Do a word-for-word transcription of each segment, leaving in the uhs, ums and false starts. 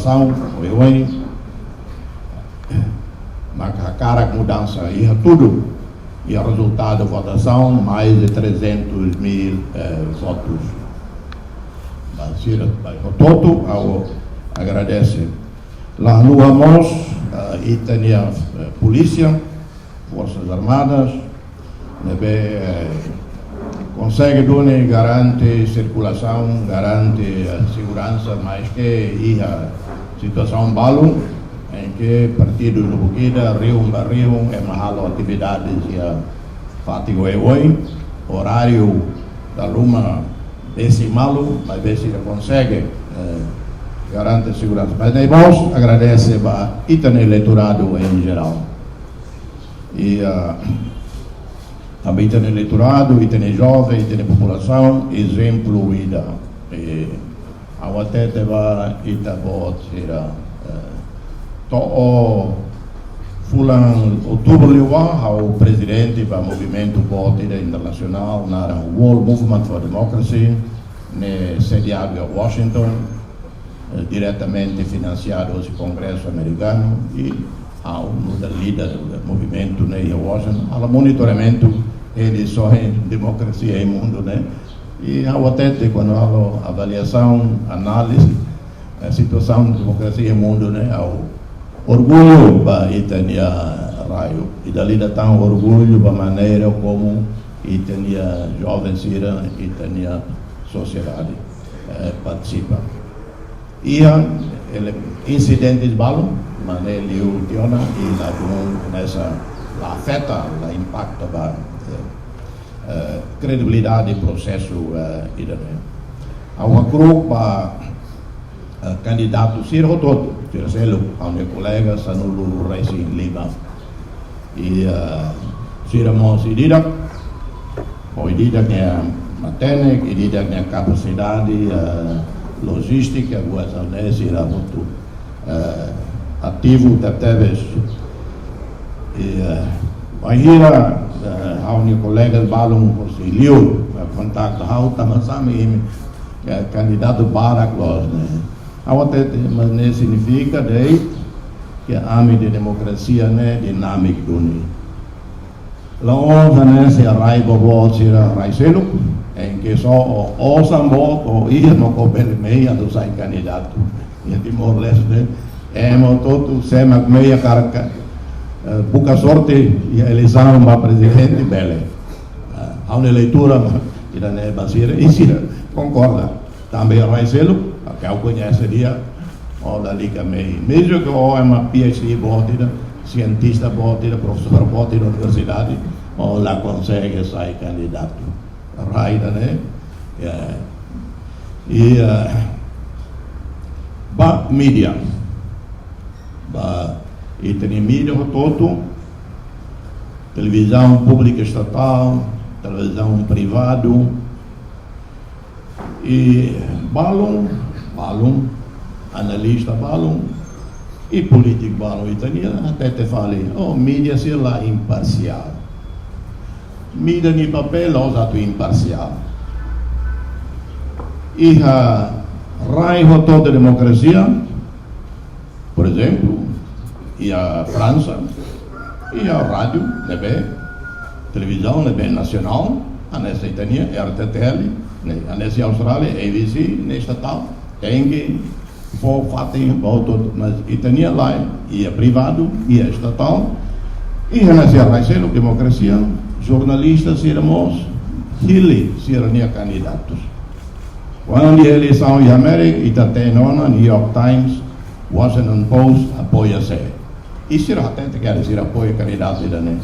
São, oi, oi. Maka hakarak mudansa iha tudu. Iha rezultadu votasaun, mais de trezentos mil, eh, votus. Ba sira, ba hotu-hotu, ha'u agradese. Lae, ha'u mós, eh, ita-nia, eh, polísia, Forsas Armadas, ne'ebé, eh, konsege duni garante sirkulasaun, garante, eh, seguransa, maske iha situasaun balu, em que partidu lubuk ida, rihun ba rihun, ema halo atividades iha fatin oioin, oráriu dala ruma besik malu, maibé sira konsege, eh, garante seguransa. Mas ne'e mós agradese ba ita-nia eleitoradu em geral. I, ah, tanba ita-nia eleitoradu, ita-nia joven, ita-nia populasaun, ezemplu ida. I ha'u hatete ba ita-boot sira, eh, to'o fulan Outubru liubá, ha'u prezidente ba movimentu boot ida internasionál, naran World Movement for Democracy, ne'e sediadu iha Washington, eh, diretamente finansiadu hosi Kongresu Amerikanu, i ha'u nu'udar líder movimentu ne'e iha Washington, halo monitoramentu eleisoens, demokrasia iha mundu ne'e. I ha'u hatete kuandu halo avaliasaun, análize, eh, situasaun demokrasia iha mundu ne'e, ha'u orgullu ba ita-nia rai. I dala ida tan orgullu ba maneira komu ita-nia joven sira, ita-nia sosiedade, eh, partisipa. Iha ele-, insidentes balu, maibé liu tiha ona, i la dun hanesan, la afeta, la impakta ba, eh, eh, kredibilidade prosesu, eh, ida-ne'e. Ha'u hakru'uk ba, eh, kandidatu sira hotu-hotu, sira seluk, ha'u-nia kolega sanulu-resin-lima. I, eh, sira mós ida-idak, ho ida-idak nia matenek, ida-idak nia kapasidade, eh, lojístika, buat sira-ne'e sira hotu, eh, ativu tebetebes. I, eh, bainhira, eh, ha'u-nia kolega balun hosi liur, eh, kontaktu ha'u, tanba sá imi, eh, kandidatu barak loos ne'e. Ha'u hatete, mas ne'e signifika de'it katak ami-nia demokrasia ne'e dinámiku duni. La'ós hanesan iha rai boboot sira, rai seluk, em que só o, o osan boot, o iha mak o bele mehi atu sai kandidatu. Iha Timor-Leste, ema hotu-hotu, sé mak mehi hakarak, eh, buka sorte iha eleisaun ba prezidente, bele. Eh, ha'u-nia leitura ida-ne'e ba sira, i sira konkorda. Tanba iha rai seluk, ha'u koñese di'ak, o lalika mehi. Mezmu ke o ema PhD boot ida, sientista boot ida, profesór boot ida universidade, o la konsege sai kandidatu. Rai ida-ne'e, ya. I, eh, ba mídia. Ba ita-nia mídia hotu-hotu, televizaun públika estatál, televizaun privadu, i balun, balun, analista balun, i polítiku balun ita-nian, hatete fali, oh, mídia sira la imparsiál. Mídia nia papél la'ós atu imparsiál. Iha rai hotu-hotu demokrasia, por ezemplu, iha Fransa, iha rádiu ne'ebé, televizaun ne'ebé nasionál, hanesan ita-nia RTTL, ne'e, hanesan iha Austrália, ABC, ne'e estatál, tenke fó fatin ba hotu-hotu, mas ita-nia lae, iha privadu, iha estatál, i hanesan iha rai seluk demokrasia, jornalista sira mós hili sira-nia kandidatus. Kuandu eleisaun iha Amérika, ita hatene ona, New York Times, Washington Post apoia sé. I sira hatete katak sira apoia kandidatu ida-ne'e.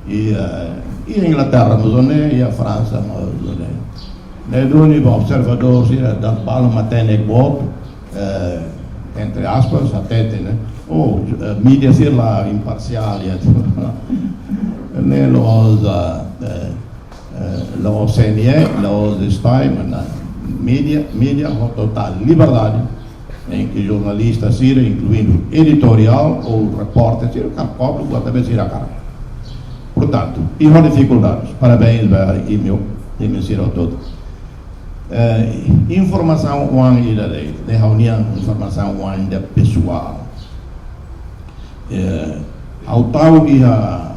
I, eh, iha Inglaterra mós nune'e, iha Fransa mós nune'e. Ne'e duni ba observadór sira, dala balu matenek boot, eh, entre aspas, hatete, ne'e. Oh, eh, mídia sira la imparsiál, ya. Ne'e la'ós, eh, eh, la'ós CNE, la'ós STAE, mas ne'e mídia, mídia ho totál liberdade, em que jornalista sira, incluindo editorial ou repórter sira, kan kobra, buat ne'ebé sira hakarak. Portantu, iha difikuldades. Parabéns ba imi, imi sira hotu-hotu. Eh, informasaun oan ida de'it, ne'e ha'u-nia informasaun oan ida pesoál. Eh, ha'u tau iha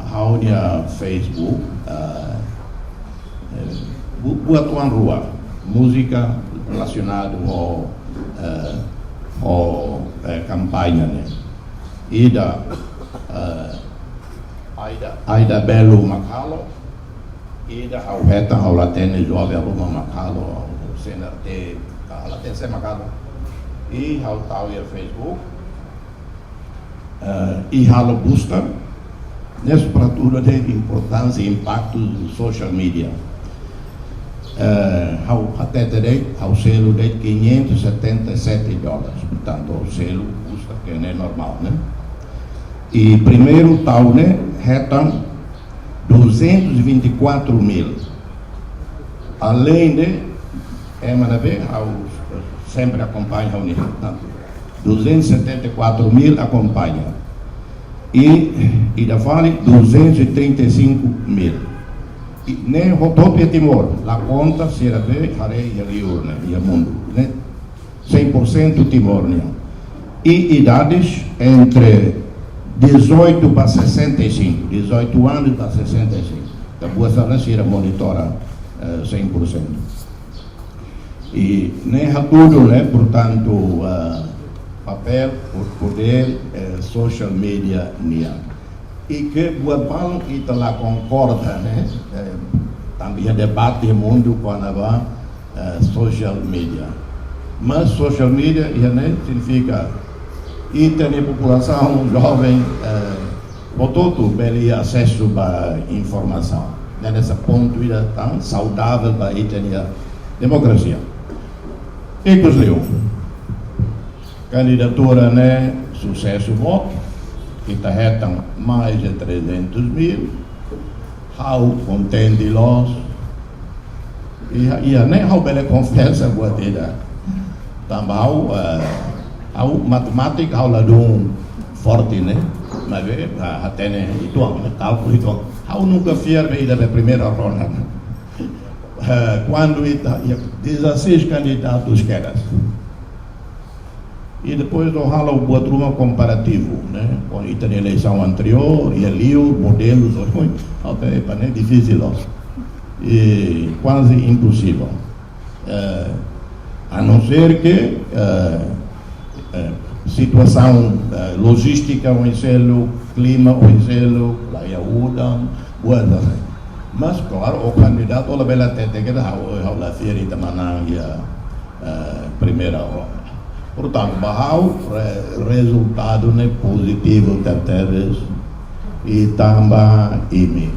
ha'u-nia Facebook, eh, eh, bu-, buat oan rua, múzika relasionadu ho, eh, ho, eh, kampaña ne'e. Ida, eh, Aida, Aida Belo mak halo, ida ha'u hetan, ha'u la hatene joven ruma mak halo, C N R T, ha'u la hatene sé mak halo. I ha'u tau iha Facebook, eh, i halo buska, ne'e sobretudu de'it importánsia, impaktu social media. Eh, ha'u hatete de'it, ha'u selu de'it quinhentos e setenta e sete dólares. Portantu, ha'u selu buska, ke ne'e normál, ne'e? I primeiru tau ne'e, hetan duzentos e vinte e quatro mil. Além de, ema ne'ebé, ha'u sempre akompaña, ha'u ne'e, portantu, duzentos e setenta e quatro mil akompaña. I, ida fali duzentos e trinta e cinco mil. I ne'e hotu-hotu iha Timor, la konta sira be haree iha liur ne'e, iha mundu, ne'e cem por cento Timor nian. I idades entre dezoito ba sessenta e cinco, dezoito anos ba sessenta e cinco. Ita buat sira ne'e sira monitora, eh, cem por cento. I ne'e hatudu, ne'e, portantu, ah, papél, po-, podér, eh, social media nian. I ke buat balun ita la konkorda, ne'e, eh, tanba iha debate iha mundu kona-ba, eh, social media. Mas social media, iha ne'e signifika ita-nia populasaun joven, eh, hotu-hotu bele asesu ba informasaun. Ne'e hanesan pontu ida tan saudavel ba ita-nia demokrasia. Ikus liu, kandidatura ne'e susesu boot, ita hetan mais de trezentos mil, ha'u kontente loos. Iha, iha ne'e ha'u bele konfesa buat ida. Tanba ha'u, eh, ha'u matemátika ha'u ladún forte, ne'e? Maibé, ah, hatene uitoan, ne'e? Kálkulu uitoan. Ha'u nunka fiar be ida be primeira ronda. Eh, kuandu ita, iha dezasseis candidatos kedas. I depois ha'u halo buat ruma komparativu, ne'e? Ho ita-nia eleisaun anteriór, iha liur, modelu, ha'u hatene, epa, ne'e difisil loos. I kuaze imposivel. Eh, a não ser que, eh, eh, situasaun, eh, lojístika oinsá, klima oinsá, la iha udan, buat hanesan ne'e. Mas, klaru, ó kandidatu labele hatete katak ha'u, ha'u la fiar ita manán iha, eh, primeira ronda. Portantu, ba ha'u, re-, rezultadu ne'e pozitivu tebetebes. I tanba imi,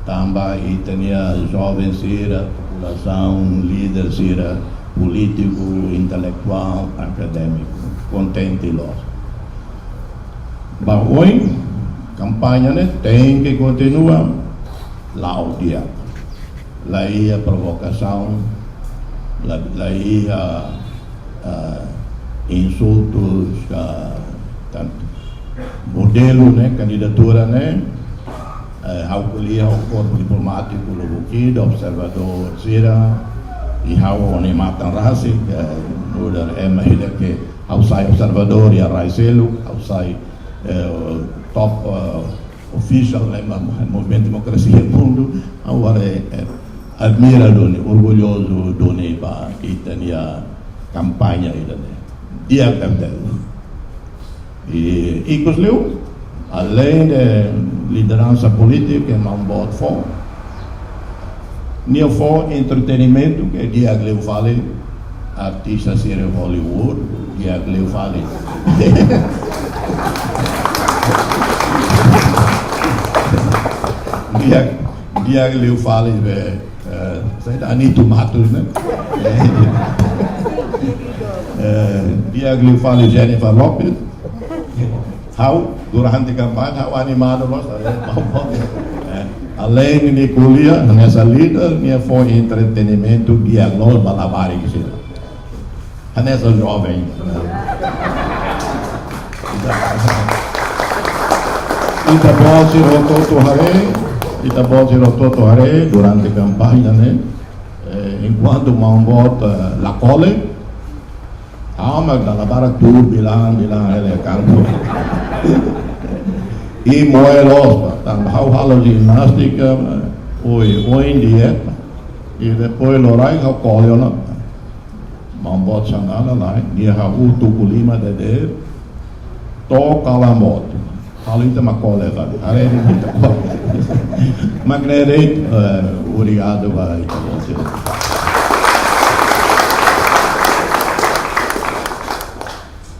tanba ita-nia joven sira, populasaun, líder sira, polítiku, intelektuál, akadémiku, kontente loos. Ba oin, kampaña ne'e tenke kontinua, la'o di'ak. La iha provokasaun, la, la iha, ah, insultus, ah, tantu. Modelu ne'e, kandidatura ne'e, eh, ha'u ko'alia ho korpu diplomátiku lubuk ida, observadór sira, i ha'u ho nia matan rasik, eh, nu'udar ema ida ke ha'u sai observadór iha rai seluk, ha'u sai, eh, top, eh, official, eh, ma-, ma-, Movimentu Demokrasia Mundu, ha'u haree, eh, admira duni, orgulhozu duni ba ita-nia kampaña ida-ne'e. Di'ak tebes. I, ikus liu, além de lideransa polítika, ema boot fó, nia fó entretenimentu ke di'ak liu fali, artista sira Hollywood, di'ak liu fali. Di'ak, di'ak liu fali be, eh, saida, Anito Matos, ne'e? Eh, di'ak liu fali Jennifer Lopez. Ha'u, durante kampaña, ha'u animadu loos, eh, além de ko'alia, hanesan líder, nia fó entretenimentu di'ak loos ba labarik sira. Hanesan joven. Ita-boot sira hotu-hotu haree, ita-boot sira hotu-hotu haree durante kampaña ne'e. Eh, Enkuantu maun boot, eh, la kole, ha'u mak dala barak tuur bilang-bilang hela karbu. I moe loos, tanba ha'u halo ginástika, eh, oioin di'ak, i depois loraik ha'u kole ona. Maun boot Xanana lae, nia ha'u tuku lima de'it, to'o kalan boot. Halo ita mak kole fali. Haree ita mak kole. Mak ne'e de'it, eh, obrigadu ba ita-boot sira.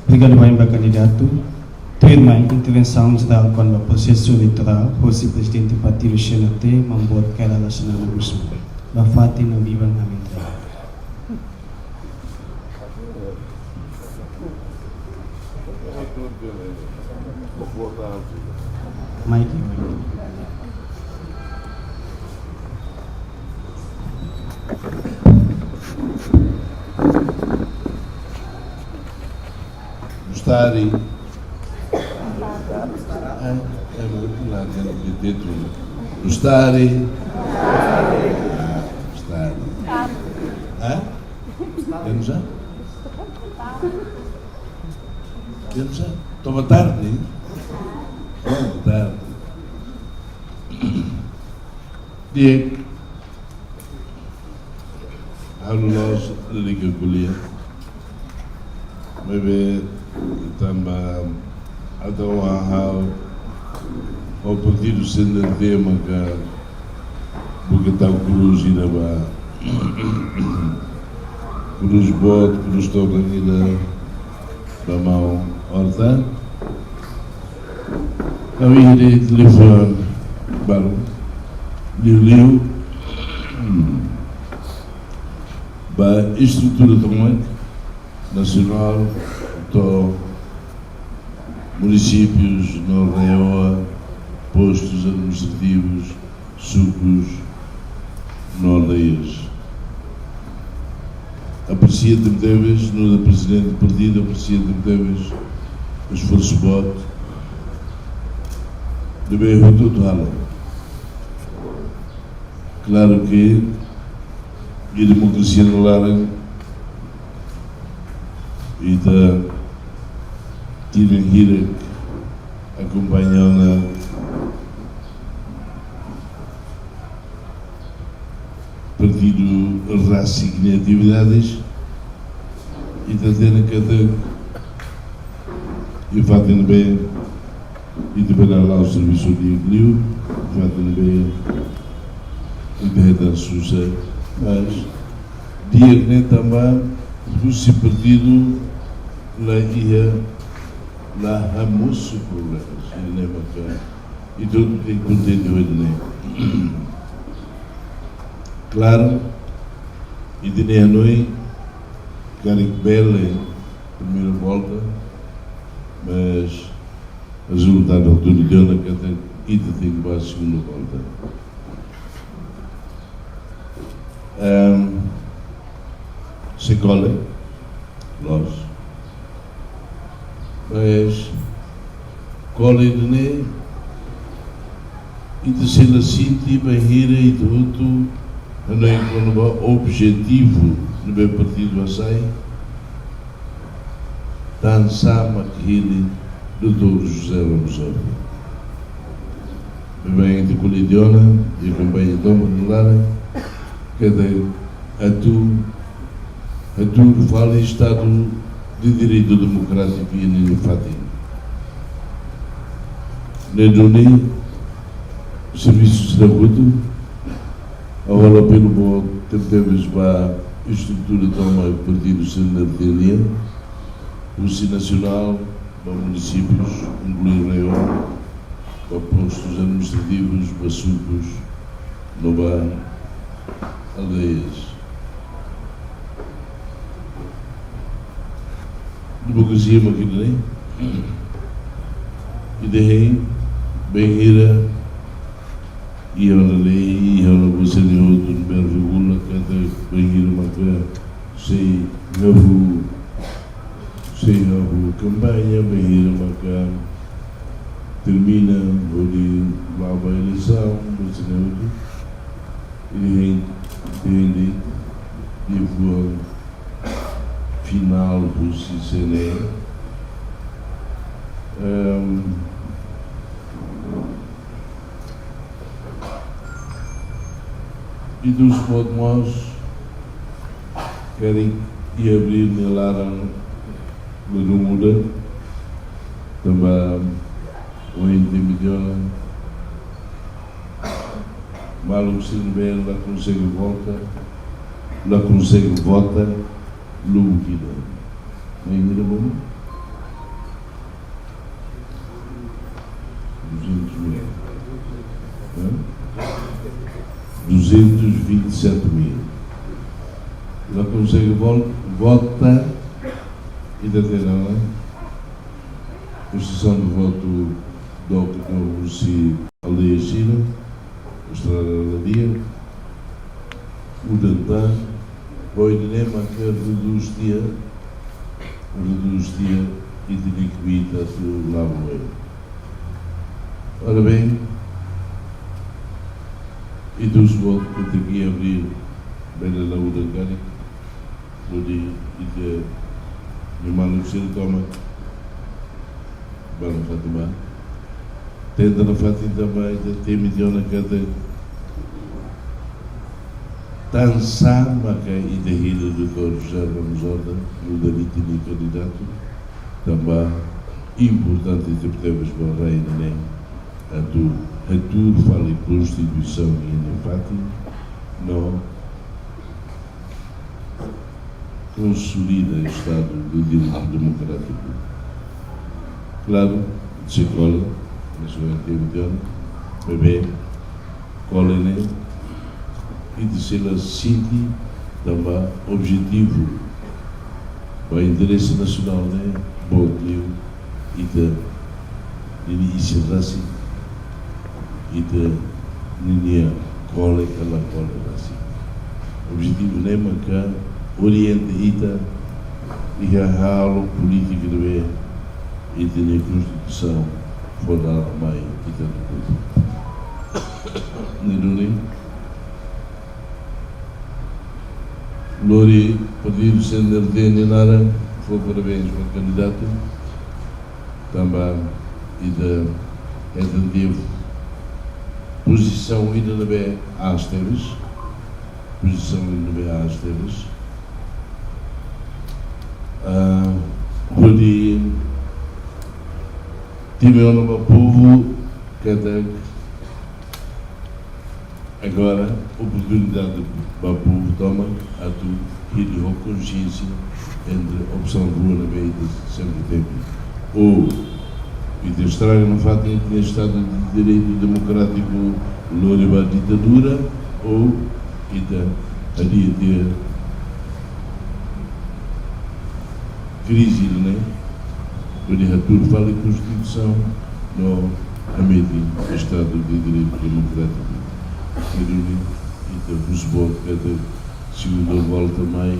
Obrigadu barak ba kandidatu. Tuirmai, intervensaun jerál kona-ba prosesu eleitorál, hosi Prezidente Partidu C N R T, maun boot Kay Rala Xanana Gusmão. Ba fatin no biban ami entrega. Mike. Gustari. Eh, eh, la, la, la, Gustari. Ah, Gustari. Eh? Pensa? Pensa? Toma tarde? Toma tarde. Di'ak, ha'u loloos lalika ko'alia. Maibé tanba atu ha'u, ha'u partidu sendiri maka buka tau krús ida ba. Krús boot, krús tomak ida ba maun Horta. Ha'u iha de'it liafuan balu, liuliu ba estrutura tomak, nasionál to'o munisípius no RAEOA, postus administrativus, sukus no aldeias. Apresia tebetebes, nu'udar prezidente partidu, apresia tebetebes esforsu boot ne'ebé hotu-hotu halo. Klaru ke iha demokrasia nia laran, ita tinan hirak akompaña ona partidu rasik nia atividades, ita hatene katak iha fatin ne'ebé ita bele hala'o servisu di'ak liu, iha fatin ne'ebé ita hetan susar, mas di'ak ne'e tanba husi partidu la iha, la hamosu problemas, ida-ne'e maka ita hotu tenke kontente ho ida-ne'e. Klaru, ita-nia hanoin karik bele primeira volta, mas rezultadu hotu dehan katak ita tenke ba segunda volta. Ehm, sei kole, loos. Mas kole ida-ne'e, ita sei la sente bainhira ita hotu hanoin kona-ba objetivu ne'ebé partidu hasai, tansá mak hili Doutór José Ramos Horta. Maibé ita ko'alia tiha ona iha kampaña tomak nia laran, katak atu, atu hatuur fali Estadu de Direitu Demokrátiku iha ninia fatin. Ne'e duni servisu sira hotu, ha'u halo apelu boot tebetebes ba estrutura tomak partidu C N R T nian, husi nasionál ba munisípius, inklui RAEOA, ba postus administrativus, ba sukus, no ba aldeias. Demokrasia mak ida-ne'e. Ita hein, bainhira iha ona lei, iha ona buat sira-ne'e hotu ne'ebé regula katak bainhira maka sei hahú, sei hahú kampaña, bainhira maka termina hodi bá ba eleisaun, buat sira-ne'e hotu. Ita hein, ita hein de'it, Depois final do C C N E. Ehm, e dos podmos querem e abrir na laran de muda também o entendimento. Maluk sira ne'ebé la konsege vota, la konsege vota, lubuk ida. Ne'e mira bom? Duzentos mil. Hã? Duzentos e vinte e sete mil. La konsege vol-, vota, ita-nia, posisaun de votu dook, dook husi aldeia sira, estrada la di'ak, udan tan, hodi nune'e maka redús tiha, redús tiha, ita-nia kbiit atu la'o. Ora bem, e dos votos que tem que abrir, bele la'o udan karik, hodi ita-nia maluk sira tomak ba nafatin ba. Tenta nafatin tanba ita temi tiha ona katak tansá maka ita hili doutór José Ramos Horta nu'udar ita-nia kandidatu, tanba importante tebetebes ba rai ida-ne'e atu hatuur fali Konstituisaun nia fatin no konsolida Estadu de Direitu Demokrátiku. Klaru, se kola, mas o tempo de ano, bebé, kola ne'e, ita sei la sente tanba objetivu ba interese nasionál ne'e, boot liu, ita, ninia isin rasik, ita, ninia kole ka la kole rasik. Objetivu ne'e maka orienta ita iha halo polítika ne'ebé ita-nia Konstituisaun fó dala mai ita-nia povu. Ne'e duni, lori partidu C N R T nia naran, fó parabéns ba kandidatu. Tanba ita, ita teve pozisaun ida ne'ebé aas tebes, pozisaun ida ne'ebé aas tebes. Ah, hodi temi ona ba povu katak agora oportunidade ba povu tomak atu hili ho konsiénsia entre opsaun rua ne'ebé ita sempre teve. Ou ita estraga nafatin ita-nia Estadu de Direitu Demokrátiku lori ba ditadura, ou ita hadi'a tiha krize ne'e, hodi hatuur fali Konstituisaun no hametin Estadu de Direitu Demokrátiku. Ne'e duni, ita husu boot katak segunda volta mai,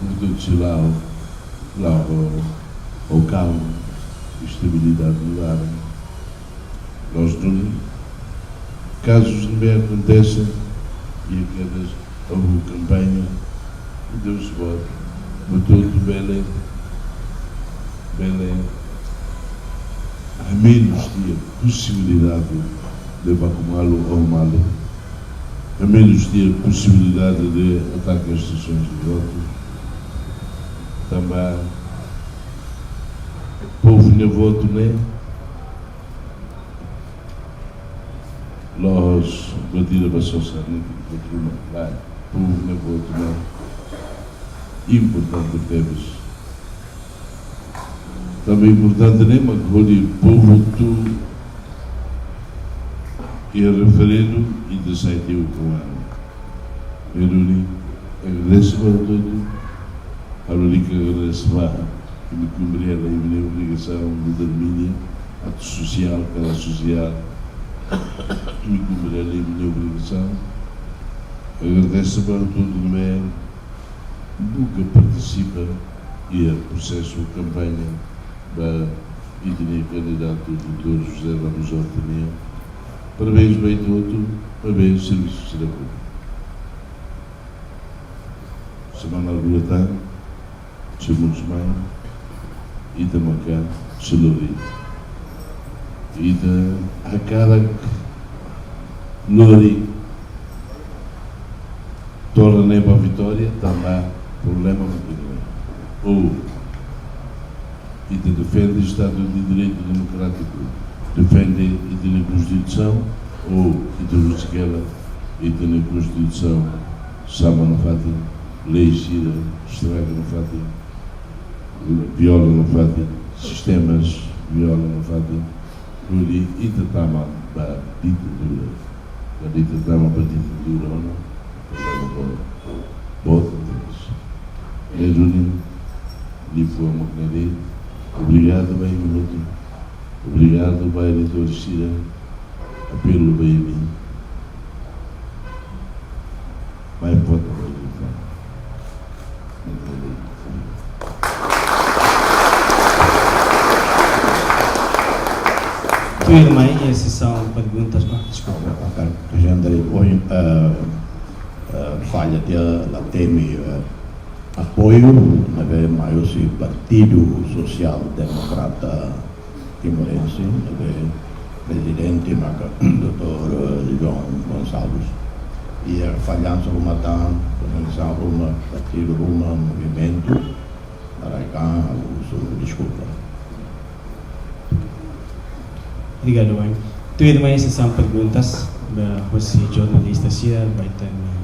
ita sei la'o, la'o ho, ho kalma, estabilidade no laran. Loos duni, kazu ne'ebé akontese, e kedas, hahú kampaña, e Deus bot, betul tu bele, bele, hamenus tiha posibilidade de baku malu ou malu, hamenus tiha posibilidade de atake às sessões de voto. Tanba povu nia votu ne'e, loos, batida ba sosa, ne'e, batida ba, ba, povu nia votu ne'e importante tebes. Tanba importante ne'e, mak hodi povu atu iha referendu, ita sai tiha ukun-an. Ne'e duni, agradese ba hotu-hotu, halo lika agradese ba imi kumpre hela imi-nia obrigasaun, nu'udar mídia, atu sosiál ka la sosiál, imi kumpre hela imi-nia obrigasaun. Agradese ba hotu-hotu ne'ebé buka partisipa iha prosesu kampaña ba ita-nia kandidatu doutór José Ramos Horta nian. Parabéns ba ita hotu, parabéns, servisu sira hotu. Semana rua tan, semuns mai, ita maka selori. Ita hakarak lori Torre ne'e ba vitória, tanba problema begini. Ou ita defende Estadu de Direitu Demokrátiku, defende ita-nia Konstituisaun, ou ita husik hela ita-nia Konstituisaun sama nafatin, lei sira estraga nafatin, viola nafatin, sistemas viola nafatin, hodi ita tama ba ditadura. Kuandu ita tama ba ditadura, ona, problema boot, boot tebes. Ne'e duni, liafuan mak ne'e de'it, obrigadu ba imi hotu, obrigadu ba eleitór sira, apelu ba imi, mai vota ba imi. Tuirmai iha sesaun perguntas, ba, deskulpa. Akan apresenta hoje, eh, eh, falla tiha, la temi, eh, apoiu ne'ebé mai husi Partidu Sosiál Demokrata Timorense, ne'ebé prezidente maka doutór, eh, João Gonçalves. I, eh, fallansa ruma tan, organizasaun ruma, partidu ruma, movimentu, araikan, ha'u husu deskulpa. Obrigadu, Wayne. Tuirmai sesaun perguntas, ba husi jornalista sira, ba ita-nia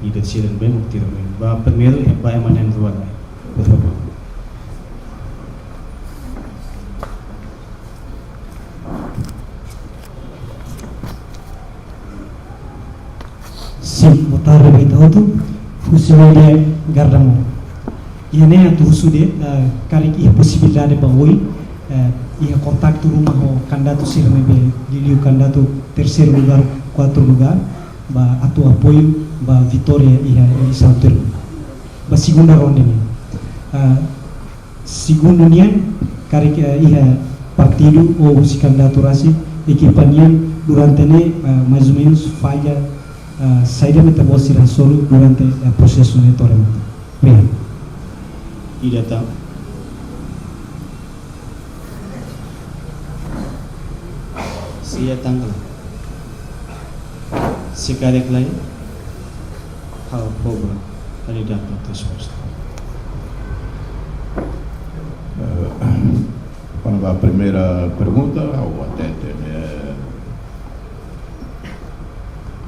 líder sira ne'ebé mak tira mai. Ba primeiru, eh, ba ema na'in-rua lai. Por favór. Sin, boa tarde ba ita hotu. Husi Media Gardamu. Iha ne'e atu husu de'it, eh, karik iha posibilidade ba oin, eh, iha kontaktu ruma ho kandidatu sira ne'ebé liuliu kandidatu terseiru lugár, kuartu lugár, ba atu apoiu ba vitória iha eleisaun tuirmai. Ba segunda ronda nian. Eh, Segundu nian, karik, eh, iha partidu ou husi kandidatu rasik, ekipa nian durante ne'e, eh, mais ou menus falla, eh, saida mak ita-boot sira hasoru durante, eh, prosesu ne'e to'o remata. Obrigadu. Ida tan. Sia tanggal. Se karik lae, ha'u kobra kandidatu atu resposta. Eh, kona-ba primeira pergunta, ha'u hatete, eh,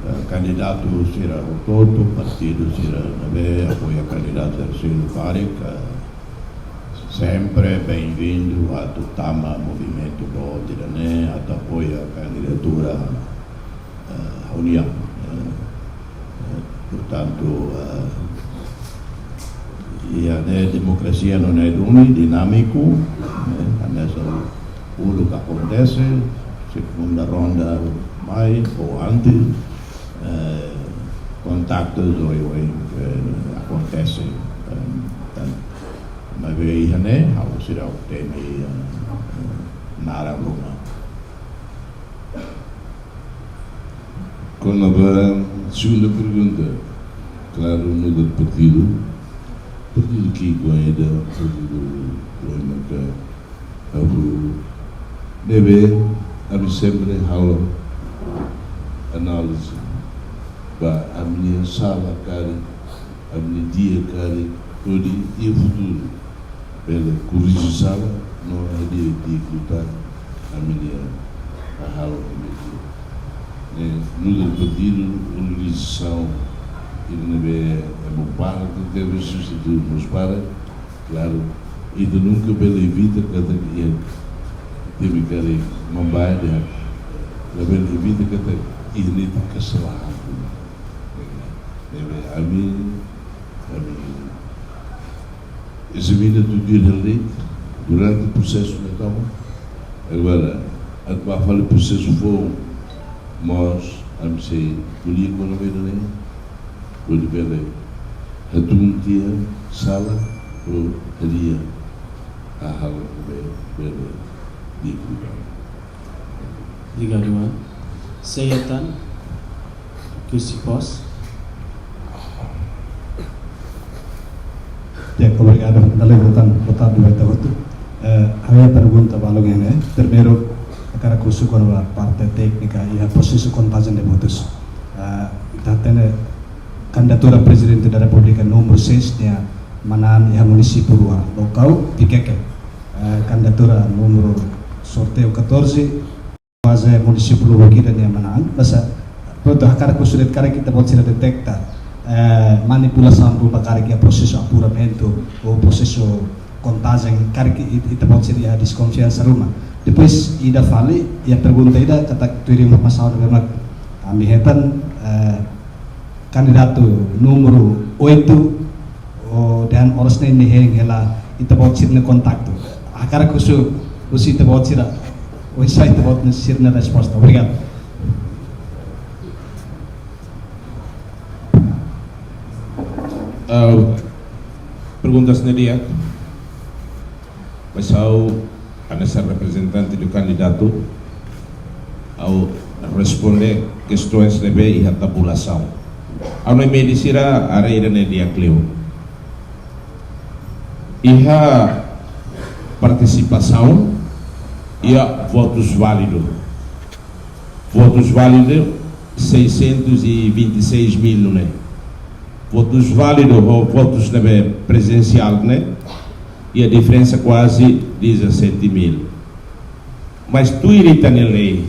eh, kandidatu sira hotu-hotu, partidu sira ne'ebé apoia kandidatu Ercílio Faric, eh, sempre benvindu atu tama movimentu boot ida-ne'e, atu apoia kandidatura, eh, ha'u-nian, eh, eh, portantu, eh, iha ne'e demokrasia nune'e duni, dinámiku, eh, hanesan uluk akontese, segunda ronda mai ou antes, eh, kontaktu oioin, eh, akontese, eh, tan, maibé iha ne'e, ha'u seidauk temi, eh, naran ruma. Kona-ba segunda pergunta, klaru, nu'udar partidu, partidu ki'ik ida, partidu ida maka ha'u, ne'ebé ami sempre halo análize ba ami-nia sala karik, ami-nia di'ak karik, hodi iha futuru bele korrije sala, no hadi'a di'ak liután ami-nia hahalok ne'ebé di'ak. Ne'e, nu'udar partidu, organizasaun ida ne'ebé ema barak tebes, substitui mós barak, klaru, ita nunka bele evita katak iha temi karik mambae de'it, labele evita katak iha netik kesalahan. Ne'ebé ami, ami ezamina tuir hela de'it durante prosesu ne'e tomak. Agora, atu ba fali prosesu foun mós, ami sei ko'alia kona-ba ida-ne'e, hodi bele hatún tiha sala ou hadi'a hahalok ne'ebé bele di'ak liután. Obrigadu, Wayne. Sei hetan, Kusi Pos. Ya, obrigadu. Dala ida tan, boa tarde ba ita hotu. Eh, ha'u iha pergunta balu ne'e. Primeiru, hakarak husu kona-ba parte téknika iha prosesu kontajen de votus. Eh, ita hatene kandidatura Prezidente da Repúblika númeru seis nia manán iha munisípiu rua, Baucau, Viqueque. Eh, kandidatura númeru, sorteiu katorze, kuaze munisípiu lubuk ida nia manán. Basta, prontu, hakarak husu de'it karik ita-boot sira deteta, eh, manipulasaun ruma karik iha prosesu apuramentu ou prosesu kontajen karik it-, ita-boot sira iha deskonfiansa ruma. Depois, ida fali, iha pergunta ida, katak tuir informasaun ne'ebé mak ami hetan, eh, kandidatu númeru oitu, o, dehan oras ne'e nia hein hela ita-boot sira-nia kontaktu. Hakarak husu, husu ita-boot sira, oinsá ita-boot sira-nia resposta. Obrigadu. Ah, perguntas ne'e di'ak. Mas ha'u, hanesan reprezentante do kandidatu, ha'u responde kestoens ne'ebé iha tabulasaun. Ha'u-nia média sira haree ida-ne'e di'ak liu. Iha partisipasaun, iha votus válidu. Votus válidu, seiscentos e vinte e seis mil, ne'e? Votus válidu ho votus ne'ebé prezensiál ne'e, iha diferensa kuaze dezassete mil. Mas tuir ita-nia lei,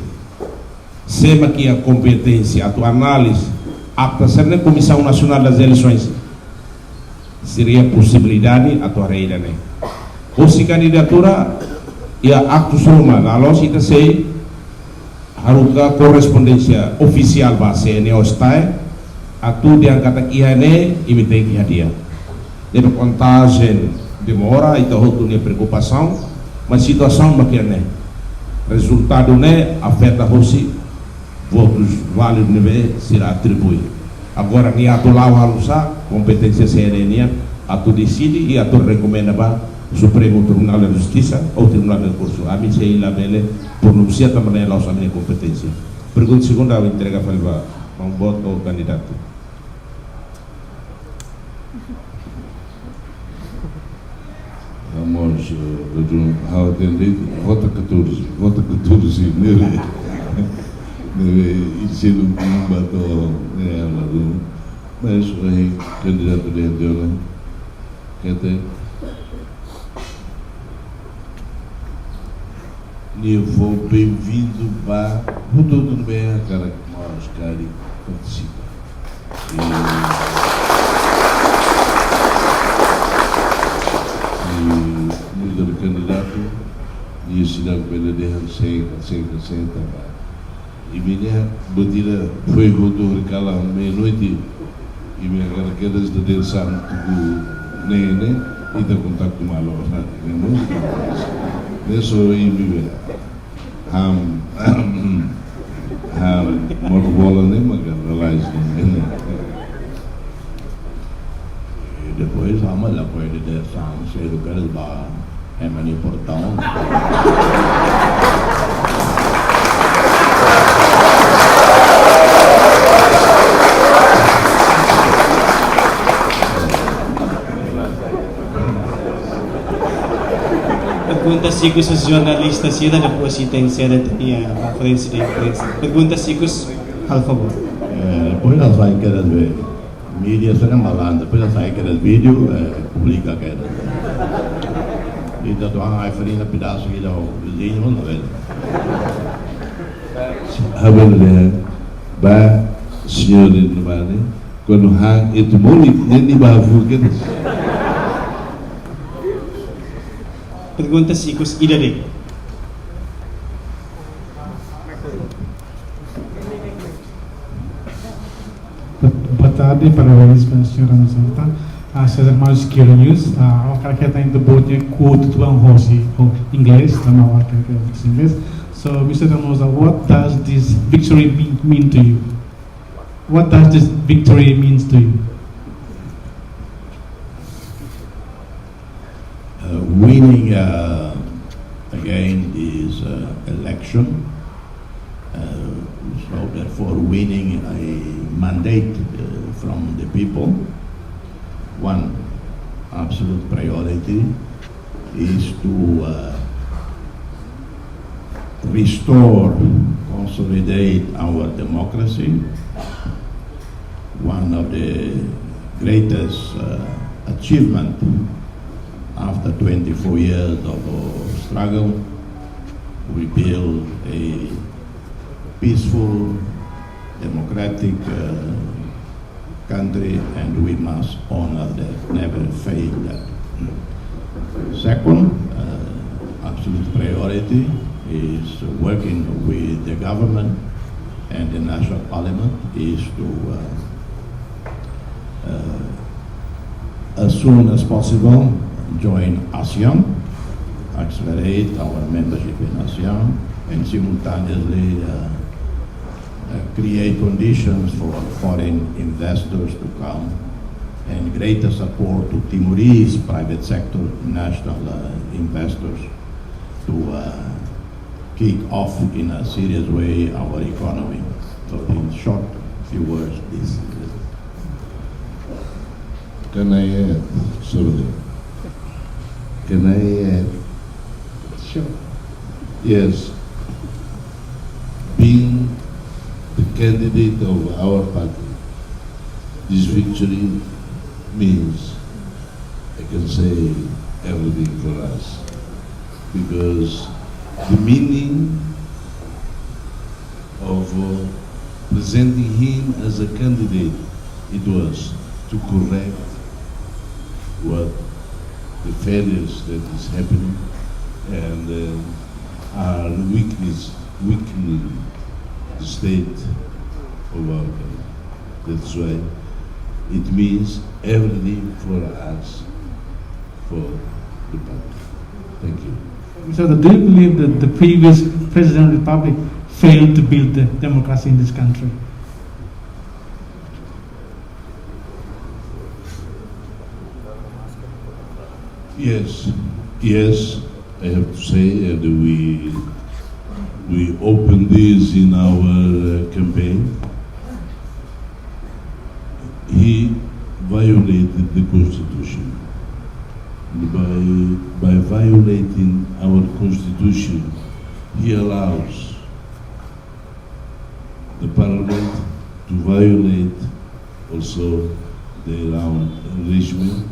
sé mak iha kompeténsia atu analiza akta sira-ne'e, Comissão Nacional das Eleições. Sira iha posibilidade atu haree ida-ne'e. Husi kandidatura iha aktus ruma, la'ós ita sei haruka korrespondénsia ofisiál ba C N O STAE, atu dehan katak iha ne'e, imi tenke hadi'a. Ne'ebé kontajen demora, ita hotu nia preokupasaun, mas situasaun mak iha ne'e. Rezultadu ne'e afeta hosi votus válidu ne'ebé sira atribui. Agora, nia atu la'o halo sá, kompeténsia C N E nian atu deside i atu rekomenda ba Supremo Tribunal de Justiça ou Tribunal de Recurso. Ami sei labele pronunsia tanba ne'e la'ós ami-nia kompeténsia. Pergunta segunda, ha'u entrega fali ba maun boot ou kandidatu. Vamos, eh, Dodon, ha'u hatene, vota katorze, vota katorze, ne'ebé, ne'ebé, ita sei lubun ba to'o, ne'e, ladún. Mas, eh, kandidatu de Andiona, kete, nia fó benvindu ba hotu-hotu ne'ebé hakarak mós karik partisipa. I, i nu'udar kandidatu, nia seidauk bele dehan senta, senta, senta ba. Imi-nia buat ida foin hotu hori kalan meia-noite. Imi agora kedas da del santu ku ne'e, ne'e, ita kontaktu malu, ne'e, ne'e só imi be. Ham, ham, modo bola ne'e, maka lalais ne'e, ne'e. I depois, ha'u la apoia de San Sedu Keres ba ema nia portaun. Pergunta ikus jornalista sira, depois ita enserra, ya, konferénsia de imprensa. Pergunta ikus, halo favór. Eh, depois nós vai querer ver. Mídia sira malandra, depois sai aquele vídeo, eh, publika aquele. Ita tuan ai farina pedasu ida ho viziñu, não é? Ha'u bele dehan ba señór ne'e, kuandu han ita moli, ne'e nia ba fuu kedas. Pergunta ikus ida de'it. Boa tarde, parabéns para a senhora Nazarta. Ah, César Maus, Q News. Ah, ha'u hakarak keta ainda boot nia quote tuan hosi, ho inglés, tanba ha'u hakarak inglés. So, Mister Ramos, what does this victory mean, mean to you? What does this victory means to you? Uh, winning, uh, again is, uh, election. Uh, so therefore, winning a mandate, uh, from the people. One. Absolute priority is to uh, restore, consolidate our democracy. One of the greatest uh, achievement after twenty-four years of uh, struggle, we build a peaceful, democratic uh, country, and we must honor that, never fail that. Second, uh, absolute priority is working with the government and the national parliament is to uh, uh, as soon as possible join ASEAN, accelerate our membership in ASEAN, and simultaneously uh, uh, create conditions for foreign investors to come and greater support to Timorese private sector national uh, investors to uh, kick off in a serious way our economy. So in short, few words, this is it. Can I add? Sorry. Can I add? Sure. Yes. Being the candidate of our party, this victory means, I can say, everything for us. Because the meaning of uh, presenting him as a candidate, it was to correct what the failures that is happening and uh, are weakness, weakening the state of our country. That's why it means everything for us, for the party. Thank you. So, do you believe that the previous President of the Republic failed to build the democracy in this country? Yes, yes, I have to say, and we we opened this in our uh, campaign. He violated the constitution. By by violating our constitution, he allows the parliament to violate also their own arrangement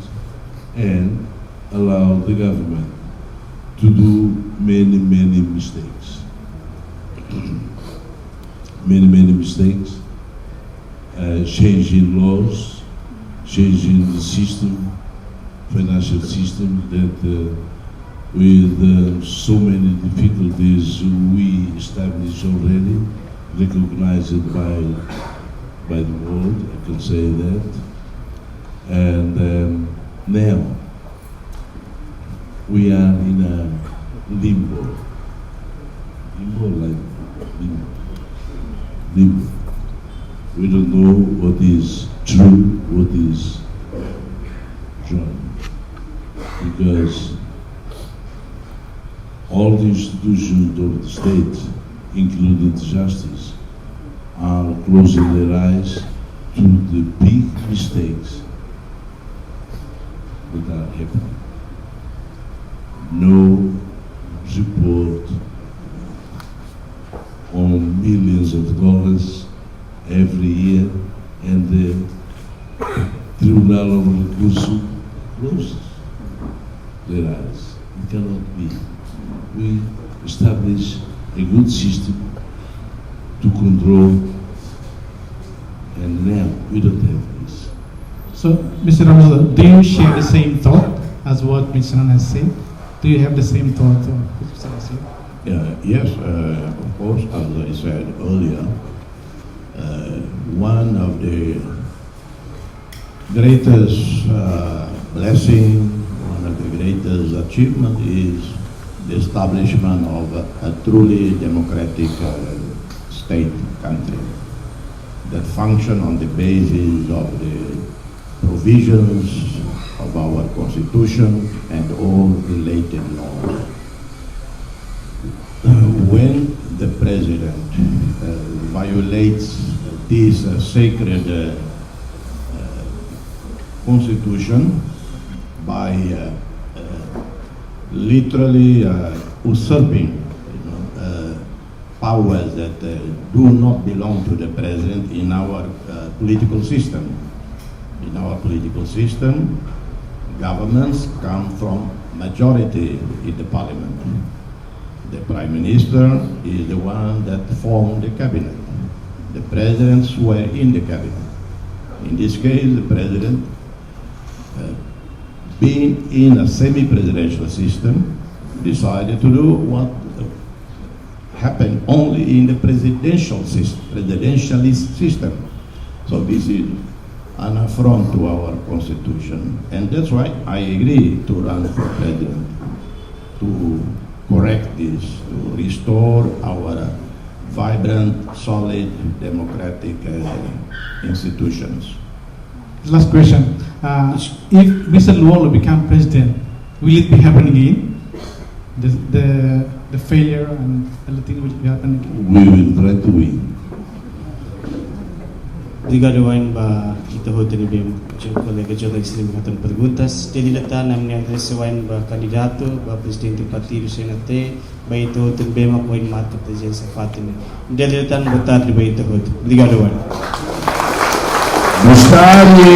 and allow the government to do many, many mistakes. Many, many mistakes, uh, changing laws, changing the system, financial system that uh, with uh, so many difficulties we established already, recognized by by the world, I can say that. And um, now we are in a limbo. Limbo, like limbo. Limbo. We don't know what is true, what is wrong. Because all the institutions of the state, including the justice, are closing their eyes to the big mistakes that are happening. No report on millions of dollars every year, and the Tribunal of Recurso closes their eyes. It cannot be. We establish a good system to control, and now we don't have this. So, Mister Ramosa, do you share the same thought as what Mister Nan has said? Do you have the same thought of Mister Ramosa? Yeah, yes, uh, of course, as I said earlier, uh, one of the greatest uh, blessing, one of the greatest achievement is the establishment of a, a truly democratic uh, state country that function on the basis of the provisions of our constitution and all related laws. When the president uh, violates this uh, sacred uh, uh, constitution, by uh, uh, literally uh, usurping, you know, uh, powers that uh, do not belong to the president in our uh, political system. In our political system, governments come from majority in the parliament. The prime minister is the one that formed the cabinet. The presidents were in the cabinet. In this case, the president, uh, being in a semi-presidential system, decided to do what uh, happened only in the presidential system, presidentialist system. So this is an affront to our constitution, and that's why I agree to run for president to correct this, to restore our vibrant, solid democratic uh, institutions. Last question. Uh, if Mister Lú-Olo become president, will it be happen again? The, the, the failure and everything will be happen again? We will try to win. Obrigadu wa'in ba ita hotu ne'ebé, kolega Joga Extreme hatan perguntas. Dala ida tan ami agradese wa'in ba kandidatu ba prezidente partidu C N R T, ba ita hotu ne'ebé mak ohin marka prezensa fatin ne'e. Dala ida tan boa tarde ba ita hotu. Obrigadu wa'in. Boa tarde.